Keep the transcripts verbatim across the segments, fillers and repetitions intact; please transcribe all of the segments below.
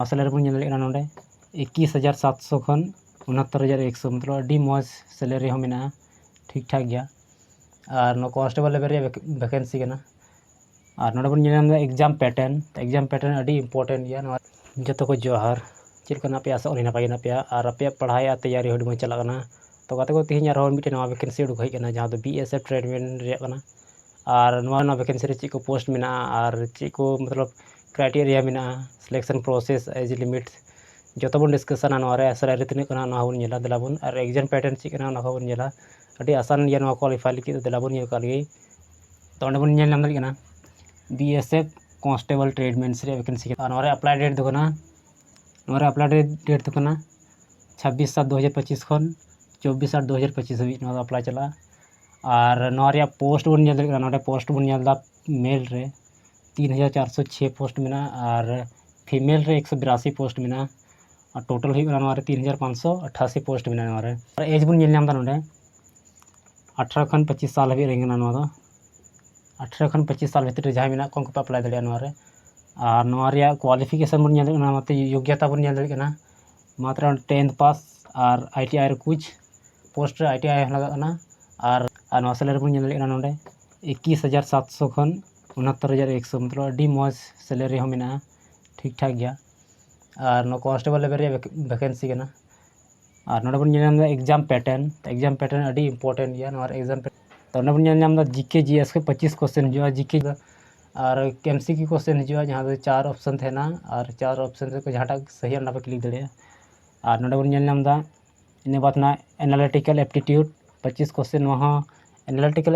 ᱥᱮᱞᱟᱨᱤ ᱵᱚᱱ ᱧᱮᱞ ᱫᱟᱲᱮᱭᱟᱜ ᱠᱟᱱᱟ ᱱᱚᱰᱮ ᱮᱠᱤᱥ ᱦᱟᱡᱟᱨ ᱥᱟᱛᱥᱚ ᱠᱷᱚᱱ ᱩᱱᱟᱛᱛᱚᱨ ᱦᱟᱡᱟᱨ ᱮᱠᱥᱚ, ᱢᱚᱛᱞᱚᱵ ᱟᱹᱰᱤ ᱢᱚᱡᱽ ᱥᱮᱞᱟᱨᱤ ᱦᱚᱸ ᱢᱮᱱᱟᱜᱼᱟ, ᱴᱷᱤᱠ ᱴᱷᱟᱠ ᱜᱮᱭᱟ᱾ ᱟᱨ ᱱᱚᱣᱟ ᱠᱚᱱᱥᱴᱮᱵᱚᱞ ᱞᱮᱵᱮᱞ ᱨᱮᱭᱟᱜ ᱵᱷᱮᱠᱮᱱᱥᱤ ᱠᱟᱱᱟ᱾ ᱟᱨ ᱱᱚᱰᱮ ᱵᱚᱱ ᱧᱮᱞ ᱧᱟᱢ ᱮᱫᱟ ᱮᱠᱡᱟᱢ ᱯᱮᱴᱟᱨᱱ᱾ ᱮᱠᱡᱟᱢ ᱯᱮᱴᱟᱨᱱ ᱟᱹᱰᱤ ᱤᱢᱯᱚᱨᱴᱮᱱᱴ ᱜᱮᱭᱟ᱾ ᱱᱚᱣᱟ ᱡᱚᱛᱚ ᱠᱚ ᱡᱚᱦᱟᱨ, ᱪᱮᱫ ᱞᱮᱠᱟ ᱢᱮᱱᱟᱜ ᱯᱮᱭᱟ? ᱟᱥᱚᱜ ᱟᱹᱞᱤᱧ ᱱᱟᱯᱟᱭ ᱜᱮ ᱢᱮᱱᱟᱜ ᱯᱮᱭᱟ᱾ ᱟᱨ ᱟᱯᱮᱭᱟᱜ ᱯᱟᱲᱦᱟᱣ ᱨᱮᱭᱟᱜ ᱛᱮᱭᱟᱨᱤ ᱦᱚᱸ ᱟᱹᱰᱤ ᱢᱚᱡᱽ ᱪᱟᱞᱟᱜ ᱠᱟᱱᱟ᱾ ᱛᱚ ᱜᱟᱛᱮ ᱠᱚ, ᱛᱮᱦᱮᱧ ᱟᱨᱦᱚᱸ ᱢᱤᱫᱴᱮᱱ ᱱᱟᱣᱟ ᱵᱷᱮᱠᱮᱱᱥᱤ ᱩᱰᱩᱠ ᱦᱮᱡ ᱟᱠᱟᱱᱟ, ᱡᱟᱦᱟᱸ ᱫᱚ ᱵᱤ ᱮᱥ ᱮᱯᱷ ᱴᱨᱮᱰᱢᱮᱱ ᱨᱮᱭᱟᱜ ᱠᱟᱱᱟ᱾ ᱟᱨ ᱱᱚᱣᱟ, ᱱᱚᱣᱟ ᱵᱷᱮᱠᱮᱱᱥᱤ ᱨᱮ ᱪᱮᱫ ᱠᱚ ᱯᱳᱥᱴ ᱢᱮᱱᱟᱜᱼᱟ ᱟᱨ ᱪᱮᱫ ᱠᱚ ᱢᱚᱛᱞᱚᱵ ᱠᱨᱟᱭᱴᱮᱨᱤᱭᱟ ᱢᱮᱱᱟᱜᱼᱟ, ᱥᱤᱞᱮᱠᱥᱚᱱ ᱯᱨᱚᱥᱮᱥ, ᱮᱡᱽ ᱞᱤᱢᱤᱴ, ᱡᱚᱛᱚ ᱵᱚᱱ ᱰᱤᱥᱠᱟᱥᱟ ᱱᱚᱣᱟ ᱨᱮ᱾ ᱥᱮᱞᱟᱨᱤ ᱛᱤᱱᱟᱹᱜ ᱠᱟᱱᱟ ᱱᱚᱣᱟ ᱵᱚᱱ ᱧᱮᱞᱟ, ᱫᱮᱞᱟ ᱵᱚᱱ᱾ ᱟᱨ ᱮᱠᱡᱟᱢ ᱯᱮᱴᱟᱨᱱ ᱪᱮᱫ ᱠᱟᱱᱟ ᱚᱱᱟ ᱠᱚ ᱵᱚᱱ ᱧᱮᱞᱟ᱾ ᱟᱹᱰᱤ ᱟᱥᱟᱱ ᱜᱮᱭᱟ ᱱᱚᱣᱟ ᱠᱚ ᱠᱚᱣᱟᱞᱤᱯᱷᱟᱭ ᱞᱟᱹᱜᱤᱫ ᱫᱚ, ᱫᱮᱞᱟ ᱵᱚᱱ ᱧᱮᱞ ᱠᱟᱜ ᱞᱮᱜᱮ᱾ ᱛᱚ ᱚᱸᱰᱮ ᱵᱚᱱ ᱧᱮᱞ ᱧᱟᱢ ᱫᱟᱲᱮᱭᱟᱜ ᱠᱟᱱᱟ ᱵᱤ ᱮᱥ ᱮᱯᱷ ᱠᱚᱱᱥᱴᱮᱵᱚᱞ ᱴᱨᱮᱰᱢᱮᱱᱥ ᱨᱮᱭᱟᱜ ᱵᱷᱮᱠᱮᱱᱥᱤ ᱠᱟᱱᱟ᱾ ᱟᱨ ᱱᱚᱣᱟ ᱨᱮ ᱮᱯᱞᱟᱭ ᱰᱮᱴ ᱫᱚ ᱠᱟᱱᱟ, ᱱᱚᱣᱟ ᱨᱮ ᱮᱯᱞᱟᱭ ᱰᱮᱴ ᱫᱚ ᱠᱟᱱᱟ ᱪᱷᱟᱵᱵᱤᱥ ᱥᱟᱛ ᱫᱩ ᱦᱟᱡᱟᱨ ᱯᱚᱸᱪᱤᱥ ᱠᱷᱚᱱ ᱪᱚᱵᱵᱤᱥ ᱟᱴ ᱫᱩ ᱦᱟᱡᱟᱨ ᱯᱚᱸᱪᱤᱥ ᱦᱟᱹᱵᱤᱡ ᱱᱚᱣᱟ ᱫᱚ ᱮᱯᱞᱟᱭ ᱪᱟᱞᱟᱜᱼᱟ᱾ ᱟᱨ ᱱᱚᱣᱟ ᱨᱮᱭᱟᱜ ᱯᱳᱥᱴ ᱵᱚᱱ ᱧᱮᱞ ᱫᱟᱲᱮᱭᱟᱜ ᱠᱟᱱᱟ, ᱱᱚᱰᱮ ᱯᱳᱥᱴ ᱵᱚᱱ ᱧᱮᱞ ᱮᱫᱟ ᱢᱮᱞ ᱨᱮ ᱛᱤᱱ ᱦᱟᱡᱟᱨ ᱪᱟᱨᱥᱚ ᱪᱷᱮ ᱯᱳᱥᱴ ᱢᱮᱱᱟᱜᱼᱟ ᱟᱨ ᱯᱷᱤᱢᱮᱞ ᱨᱮ ᱮᱠᱥᱚ ᱵᱤᱨᱟᱥᱤ ᱯᱳᱥᱴ ᱢᱮᱱᱟᱜᱼᱟ᱾ ᱟᱨ ᱴᱳᱴᱟᱞ ᱦᱩᱭᱩᱜ ᱠᱟᱱᱟ ᱱᱚᱣᱟ ᱨᱮ ᱛᱤᱱ ᱦᱟᱡᱟᱨ ᱯᱟᱸᱪᱥᱚ ᱟᱴᱷᱟᱥᱤ ᱯᱳᱥᱴ ᱢᱮᱱᱟᱜᱼᱟ᱾ ᱱᱚᱣᱟ ᱨᱮ ᱟᱨ ᱮᱡᱽ ᱵᱚᱱ ᱧᱮᱞ ᱧᱟᱢ ᱮᱫᱟ ᱱᱚᱰᱮ ᱟᱴᱷᱨᱚ ᱠᱷᱚᱱ ᱯᱚᱸᱪᱤᱥ ᱥᱟᱞ ᱦᱟᱹᱵᱤᱡ ᱨᱮᱱ ᱠᱟᱱᱟ ᱱᱚᱣᱟ ᱫᱚ᱾ ᱟᱴᱷᱨᱚ ᱠᱷᱚᱱ ᱯᱚᱸᱪᱤᱥ ᱥᱟᱞ ᱵᱷᱤᱛᱨᱤ ᱨᱮ ᱡᱟᱦᱟᱸᱭ ᱢᱮᱱᱟᱜ ᱠᱚᱣᱟ ᱩᱱᱠᱩ ᱯᱮ ᱮᱯᱞᱟᱭ ᱫᱟᱲᱮᱭᱟᱜᱼᱟ ᱱᱚᱣᱟ ᱨᱮ᱾ ᱟᱨ ᱱᱚᱣᱟ ᱨᱮᱭᱟᱜ ᱠᱳᱣᱟᱞᱤᱯᱷᱤᱠᱮᱥᱚᱱ ᱵᱚᱱ ᱧᱮᱞ ᱫᱟᱲᱮᱭᱟᱜ ᱠᱟᱱᱟ, ᱱᱚᱛᱮ ᱭᱳᱜᱽᱭᱚᱛᱟ ᱵᱚᱱ ᱧᱮᱞ ᱫᱟᱲᱮᱭᱟᱜ ᱠᱟᱱᱟ, ᱢᱟᱛᱨᱚ tenth pass R I T I ᱨᱮ ᱠᱩᱪ ᱯᱳᱥᱴ ᱨᱮ ᱟᱭ ᱴᱤ ᱟᱭ ᱦᱚᱸ ᱞᱟᱜᱟᱜ ᱠᱟᱱᱟ᱾ ᱟᱨ, ᱟᱨ ᱱᱚᱣᱟ ᱥᱮᱞᱟᱨᱤ ᱵᱚᱱ ᱧᱮᱞ ᱫᱟᱲᱮᱭᱟᱜ ᱠᱟᱱᱟ ᱱᱚᱰᱮ ᱮᱠᱤᱥ ᱦᱟᱡᱟᱨ ᱥᱟᱛᱥᱚ ᱠᱷᱚᱱ ᱩᱱᱟᱛᱛᱚᱨ ᱦᱟᱡᱟᱨ ᱮᱠᱥᱚ, ᱢᱚᱛᱞᱚᱵ ᱟᱹᱰᱤ ᱢᱚᱡᱽ ᱥᱮᱞᱟᱨᱤ ᱦᱚᱸ ᱢᱮᱱᱟᱜᱼᱟ, ᱴᱷᱤᱠ ᱴᱷᱟᱠ ᱜᱮᱭᱟ᱾ ᱟᱨ ᱱᱚᱣᱟ ᱠᱚᱱᱥᱴᱮᱵᱚᱞ ᱞᱮᱵᱮᱞ ᱨᱮᱭᱟᱜ ᱵᱷᱮᱠᱮᱱᱥᱤ ᱠᱟᱱᱟ᱾ ᱟᱨ ᱱᱚᱰᱮ ᱵᱚᱱ ᱧᱮᱞ ᱧᱟᱢ ᱮᱫᱟ ᱮᱠᱡᱟᱢ ᱯᱮᱴᱟᱨᱱ᱾ ᱮᱠᱡᱟᱢ ᱯᱮᱴᱟᱨᱱ ᱟᱹᱰᱤ ᱤᱢᱯᱚᱨᱴᱮᱱᱴ ᱜᱮᱭᱟ ᱱᱚᱣᱟ ᱮᱠᱡᱟᱢ ᱯᱮᱴᱟᱨᱱ᱾ ᱛᱚ ᱱᱚᱰᱮ ᱵᱚᱱ ᱧᱮᱞ ᱧᱟᱢ ᱮᱫᱟ ᱡᱤ ᱠᱮ ᱡᱤ ᱮᱥ ᱠᱷᱚᱱ ᱯᱚᱸᱪᱤᱥ ᱠᱚᱥᱪᱮᱱ ᱦᱤᱡᱩᱜᱼᱟ ᱡᱤ ᱠᱮ, ᱟᱨ ᱮᱢ ᱥᱤ ᱠᱤᱭᱩ ᱠᱚᱥᱪᱮᱱ ᱦᱤᱡᱩᱜᱼᱟ, ᱡᱟᱦᱟᱸ ᱫᱚ ᱪᱟᱨ ᱚᱯᱥᱮᱱ ᱛᱟᱦᱮᱱᱟ᱾ ᱟᱨ ᱪᱟᱨ ᱚᱯᱥᱮᱱ ᱨᱮ ᱡᱟᱦᱟᱸᱴᱟᱜ ᱥᱟᱹᱦᱤ ᱚᱱᱟ ᱯᱮ ᱠᱞᱤᱠ ᱫᱟᱲᱮᱭᱟᱜᱼᱟ᱾ ᱟᱨ ᱱᱚᱰᱮ ᱵᱚᱱ ᱧᱮᱞ ᱧᱟᱢ ᱮᱫᱟ ᱤᱱᱟᱹ ᱵᱟᱫ ᱱᱟᱜ ᱮᱱᱟᱞᱤᱴᱤᱠᱟᱞ ᱮᱯᱴᱤᱴᱤᱭᱩᱰ ᱯᱚᱸᱪᱤᱥ ᱠᱚᱥᱪᱮᱱ, ᱱᱚᱣᱟ ᱦᱚᱸ ᱮᱱᱟᱞᱤᱴᱤᱠᱟᱞ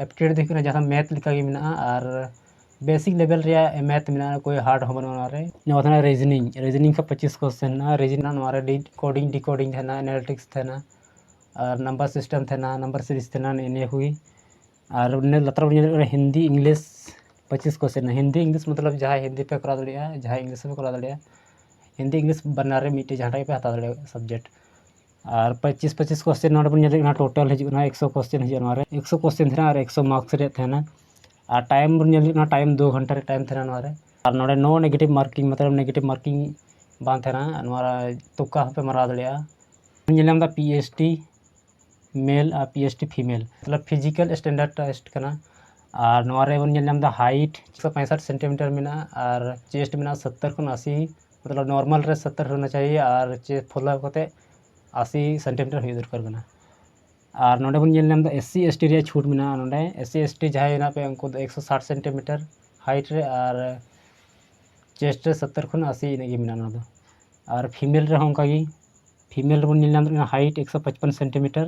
ᱮᱯᱴᱤᱴᱤᱭᱩᱰ ᱫᱚ ᱦᱩᱭᱩᱜ ᱠᱟᱱᱟ ᱡᱟᱦᱟᱸ ᱢᱮᱛᱷ ᱞᱮᱠᱟᱜᱮ ᱢᱮᱱᱟᱜᱼᱟ᱾ ᱟᱨ ᱵᱮᱥᱤᱠ ᱞᱮᱵᱮᱞ ᱨᱮᱭᱟᱜ ᱢᱮᱛᱷ ᱢᱮᱱᱟᱜᱼᱟ, ᱠᱳᱭ ᱦᱟᱨᱰ ᱦᱚᱸ ᱵᱟᱹᱱᱩᱜᱼᱟ ᱚᱱᱟ ᱨᱮ᱾ ᱱᱚᱣᱟ ᱛᱟᱦᱮᱱᱟ ᱨᱤᱡᱱᱤᱝ᱾ ᱨᱤᱡᱱᱤᱝ ᱠᱷᱚᱱ ᱯᱚᱸᱪᱤᱥ ᱠᱚᱥᱪᱮᱱ ᱢᱮᱱᱟᱜᱼᱟ᱾ ᱨᱤᱡᱱᱤᱝ ᱱᱚᱣᱟ ᱨᱮ ᱰᱤᱠᱳᱰᱤᱝ, ᱰᱤᱠᱳᱰᱤᱝ ᱛᱟᱦᱮᱱᱟ, ᱮᱱᱟᱞᱤᱴᱤᱠᱥ ᱛᱟᱦᱮᱱᱟ, ᱟᱨ ᱱᱟᱢᱵᱟᱨ ᱥᱤᱥᱴᱮᱢ ᱛᱟᱦᱮᱱᱟ, ᱱᱟᱢᱵᱟᱨ ᱥᱤᱨᱤᱡᱽ ᱛᱟᱦᱮᱱᱟ, ᱱᱤᱭᱟᱹ ᱱᱤᱭᱟᱹ ᱠᱚᱜᱮ᱾ ᱟᱨ ᱤᱱᱟᱹ ᱞᱟᱛᱟᱨ ᱵᱚᱱ ᱧᱮᱞ ᱫᱟᱲᱮᱭᱟᱜ ᱠᱟᱱᱟ ᱦᱤᱱᱫᱤ ᱤᱝᱞᱤᱥ ᱯᱚᱸᱪᱤᱥ ᱠᱚᱥᱪᱮᱱ᱾ ᱦᱤᱱᱫᱤ ᱤᱝᱞᱤᱥ ᱢᱚᱛᱞᱚᱵ ᱡᱟᱦᱟᱸᱭ ᱦᱤᱱᱫᱤ ᱯᱮ ᱠᱚᱨᱟᱣ ᱫᱟᱲᱮᱭᱟᱜᱼᱟ, ᱡᱟᱦᱟᱸᱭ ᱤᱝᱞᱤᱥ ᱯᱮ ᱠᱚᱨᱟᱣ ᱫᱟᱲᱮᱭᱟᱜᱼᱟ, ᱦᱤᱱᱫᱤ ᱤᱝᱞᱤᱥ ᱵᱟᱱᱟᱨ ᱨᱮ ᱢᱤᱫᱴᱮᱡ ᱡᱟᱦᱟᱸᱴᱟᱜ ᱜᱮᱯᱮ ᱦᱟᱛᱟᱣ ᱫᱟᱲᱮᱭᱟᱜᱼᱟ ᱥᱟᱵᱡᱮᱠᱴ᱾ ᱟᱨ ᱯᱚᱸᱪᱤᱥ ᱯᱚᱸᱪᱤᱥ ᱠᱚᱥᱪᱮᱱ ᱱᱚᱰᱮ ᱵᱚᱱ ᱧᱮᱞ ᱫᱟᱲᱮᱭᱟᱜ ᱠᱟᱱᱟ, ᱴᱳᱴᱟᱞ ᱦᱤᱡᱩᱜ ᱠᱟᱱᱟ ᱮᱠᱥᱚ ᱠᱚᱥᱪᱮᱱ ᱦᱤᱡᱩᱜᱼᱟ ᱱᱚᱣᱟ ᱨᱮ, ᱮᱠᱥᱚ ᱠᱚᱥᱪᱮᱱ ᱛᱟᱦᱮᱱᱟ ᱟᱨ ᱮᱠᱥᱚ ᱢᱟᱨᱠᱥ ᱨᱮᱭᱟᱜ ᱛᱟᱦᱮᱱᱟ᱾ ᱟᱨ ᱴᱟᱭᱤᱢ ᱵᱚᱱ ᱧᱮᱞ ᱫᱟᱲᱮᱭᱟᱜ ᱠᱟᱱᱟ, ᱴᱟᱭᱤᱢ ᱫᱩ ᱜᱷᱚᱱᱴᱟ ᱨᱮ ᱴᱟᱭᱤᱢ ᱛᱟᱦᱮᱱᱟ ᱱᱚᱣᱟ ᱨᱮ᱾ ᱟᱨ ᱱᱚᱰᱮ no negative marking, ᱢᱚᱛᱞᱚᱵ negative marking ᱵᱟᱝ ᱛᱟᱦᱮᱱᱟ᱾ ᱱᱚᱣᱟ ᱨᱮ ᱛᱩᱠᱟ ᱦᱚᱸᱯᱮ ᱢᱟᱨᱟᱣ ᱫᱟᱲᱮᱭᱟᱜᱼᱟ᱾ ᱧᱮᱞ ᱧᱟᱢ ᱮᱫᱟ P S T male ᱟᱨ P S T female, ᱢᱚᱛᱞᱚᱵ physical standard test ᱠᱟᱱᱟ᱾ ᱟᱨ ᱱᱚᱣᱟ ᱨᱮ ᱵᱚᱱ ᱧᱮᱞ ᱧᱟᱢ ᱮᱫᱟ height ᱮᱠᱥᱚ ᱯᱚᱸᱭᱥᱟᱴ ᱥᱮᱱᱴᱤᱢᱤᱴᱟᱨ ᱢᱮᱱᱟᱜᱼᱟ ᱟᱨ chest ᱢᱮᱱᱟᱜᱼᱟ ᱥᱚᱛᱛᱚᱨ ᱠᱷᱚᱱ ᱟᱥᱤ, ᱢᱚᱛᱞᱚᱵ normal ᱨᱮ ᱥᱚᱛᱛᱚᱨ ᱦᱩᱭ ᱦᱚᱱᱟ ᱪᱟᱦᱤᱭᱮ ᱟᱨ chest ᱯᱷᱩᱞᱟᱹᱣ ᱠᱟᱛᱮ ᱟᱥᱤ ᱥᱮᱱᱴᱤᱢᱤᱴᱟᱨ ᱦᱩᱭᱩᱜ ᱫᱚᱨᱠᱟᱨ ᱠᱟᱱᱟ᱾ ᱟᱨ ᱱᱚᱰᱮ ᱵᱚᱱ ᱧᱮᱞ ᱧᱟᱢ ᱮᱫᱟ S C S T ᱨᱮᱭᱟᱜ ᱪᱷᱩᱴ ᱢᱮᱱᱟᱜᱼᱟ᱾ ᱱᱚᱰᱮ S C S T ᱡᱟᱦᱟᱸᱭ ᱦᱮᱱᱟᱜ ᱯᱮ, ᱩᱱᱠᱩ ᱫᱚ ᱮᱠᱥᱚ ᱥᱟᱴ ᱥᱮᱱᱴᱤᱢᱤᱴᱟᱨ height ᱨᱮ ᱟᱨ chest ᱨᱮ ᱥᱚᱛᱛᱚᱨ ᱠᱷᱚᱱ ᱟᱥᱤ ᱤᱱᱟᱹᱜ ᱜᱮ ᱢᱮᱱᱟᱜᱼᱟ ᱱᱚᱣᱟ ᱫᱚ᱾ ᱟᱨ female ᱨᱮᱦᱚᱸ ᱚᱱᱠᱟ ᱜᱮ, female ᱨᱮᱵᱚᱱ ᱧᱮᱞ ᱧᱟᱢ ᱫᱟᱲᱮᱭᱟᱜ ᱠᱟᱱᱟ height ᱮᱠᱥᱚ ᱯᱟᱸᱪᱯᱟᱱ ᱥᱮᱱᱴᱤᱢᱤᱴᱟᱨ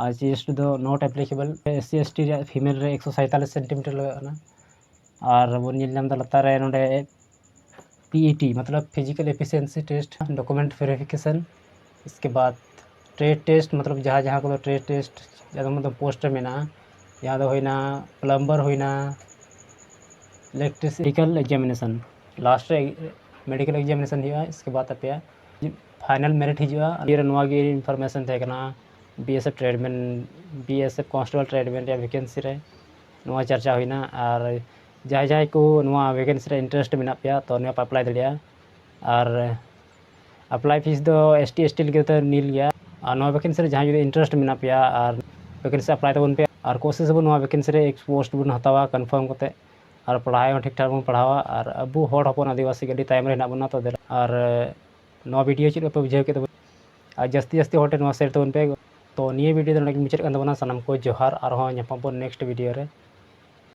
ᱟᱨ chest ᱫᱚ not applicable᱾ S C S T ᱨᱮᱭᱟᱜ female ᱨᱮ ᱮᱠᱥᱚ ᱥᱟᱭᱛᱟᱞᱤᱥ ᱥᱮᱱᱴᱤᱢᱤᱴᱟᱨ ᱞᱟᱜᱟᱜ ᱠᱟᱱᱟ᱾ ᱟᱨ ᱵᱚᱱ ᱧᱮᱞ ᱧᱟᱢ ᱮᱫᱟ ᱞᱟᱛᱟᱨ ᱨᱮ ᱱᱚᱰᱮ P E T, ᱢᱚᱛᱞᱚᱵ physical efficiency test, document verification, ᱤᱥᱠᱮ ᱵᱟᱫ trade test, ᱢᱚᱛᱞᱚᱵ ᱡᱟᱦᱟᱸ ᱡᱟᱦᱟᱸ ᱠᱚᱫᱚ trade test ᱟᱫᱚᱢ ᱟᱫᱚᱢ post ᱨᱮ ᱢᱮᱱᱟᱜᱼᱟ, ᱡᱟᱦᱟᱸ ᱫᱚ ᱦᱩᱭᱱᱟ plumber, ᱦᱩᱭᱱᱟ electrical examination, last ᱨᱮ medical examination ᱦᱩᱭᱩᱜᱼᱟ, ᱤᱥᱠᱮ ᱵᱟᱫ ᱟᱯᱮᱭᱟᱜ final merit ᱦᱤᱡᱩᱜᱼᱟ᱾ ᱱᱤᱭᱟᱹ ᱨᱮ ᱱᱚᱣᱟ ᱜᱮ information ᱛᱟᱦᱮᱸ ᱠᱟᱱᱟ, B S F tradesman, B S F constable tradesman ᱨᱮᱭᱟᱜ vacancy ᱨᱮ ᱱᱚᱣᱟ ᱪᱟᱨᱪᱟ ᱦᱩᱭᱱᱟ᱾ ᱟᱨ ᱡᱟᱦᱟᱸᱭ ᱡᱟᱦᱟᱸᱭ ᱠᱚ ᱱᱚᱣᱟ vacancy ᱨᱮ interest ᱢᱮᱱᱟᱜ ᱯᱮᱭᱟ, ᱛᱚ ᱱᱚᱣᱟ ᱯᱮ apply ᱫᱟᱲᱮᱭᱟᱜᱼᱟ᱾ ᱟᱨ apply fees ᱫᱚ S T S T ᱞᱟᱹᱜᱤᱫ ᱫᱚ nil ᱜᱮᱭᱟ᱾ ᱟᱨ ᱱᱚᱣᱟ vacancy ᱨᱮ ᱡᱟᱦᱟᱸᱭ ᱡᱩᱫᱤ interest ᱢᱮᱱᱟᱜ ᱯᱮᱭᱟ ᱟᱨ vacancy apply ᱛᱟᱵᱚᱱ ᱯᱮ, ᱟᱨ ᱠᱳᱥᱤᱥ ᱟᱵᱚᱱ ᱱᱚᱣᱟ vacancy ᱨᱮ post ᱵᱚᱱ ᱦᱟᱛᱟᱣᱟ confirm ᱠᱟᱛᱮ, ᱟᱨ ᱯᱟᱲᱦᱟᱣ ᱦᱚᱸ ᱴᱷᱤᱠ ᱴᱷᱟᱠ ᱵᱚᱱ ᱯᱟᱲᱦᱟᱣᱟ, ᱟᱨ ᱟᱵᱚ ᱦᱚᱲ ᱦᱚᱯᱚᱱ ᱟᱹᱫᱤᱵᱟᱹᱥᱤ ᱟᱹᱰᱤ ᱛᱟᱭᱚᱢ ᱨᱮ ᱦᱮᱱᱟᱜ ᱵᱚᱱᱟ᱾ ᱛᱚ ᱟᱨ ᱱᱚᱣᱟ video ᱪᱮᱫ ᱞᱮᱠᱟ ᱯᱮ ᱵᱩᱡᱷᱟᱹᱣ ᱠᱮᱫ ᱛᱟᱵᱚᱱᱟ? ᱟᱨ ᱡᱟᱹᱥᱛᱤ ᱡᱟᱹᱥᱛᱤ ᱦᱚᱲ ᱴᱷᱮᱱ ᱱᱚᱣᱟ share ᱛᱟᱵᱚᱱ ᱯᱮ᱾ ᱛᱚ ᱱᱤᱭᱟᱹ video ᱫᱚ ᱱᱚᱰᱮ ᱜᱮ ᱢᱩᱪᱟᱹᱫ ᱠᱟᱱ ᱛᱟᱵᱚᱱᱟ᱾ ᱥᱟᱱᱟᱢ ᱠᱚ ᱡᱚᱦᱟᱨ, ᱟᱨᱦᱚᱸ ᱧᱟᱯᱟᱢ ᱵᱚᱱ next video ᱨᱮ᱾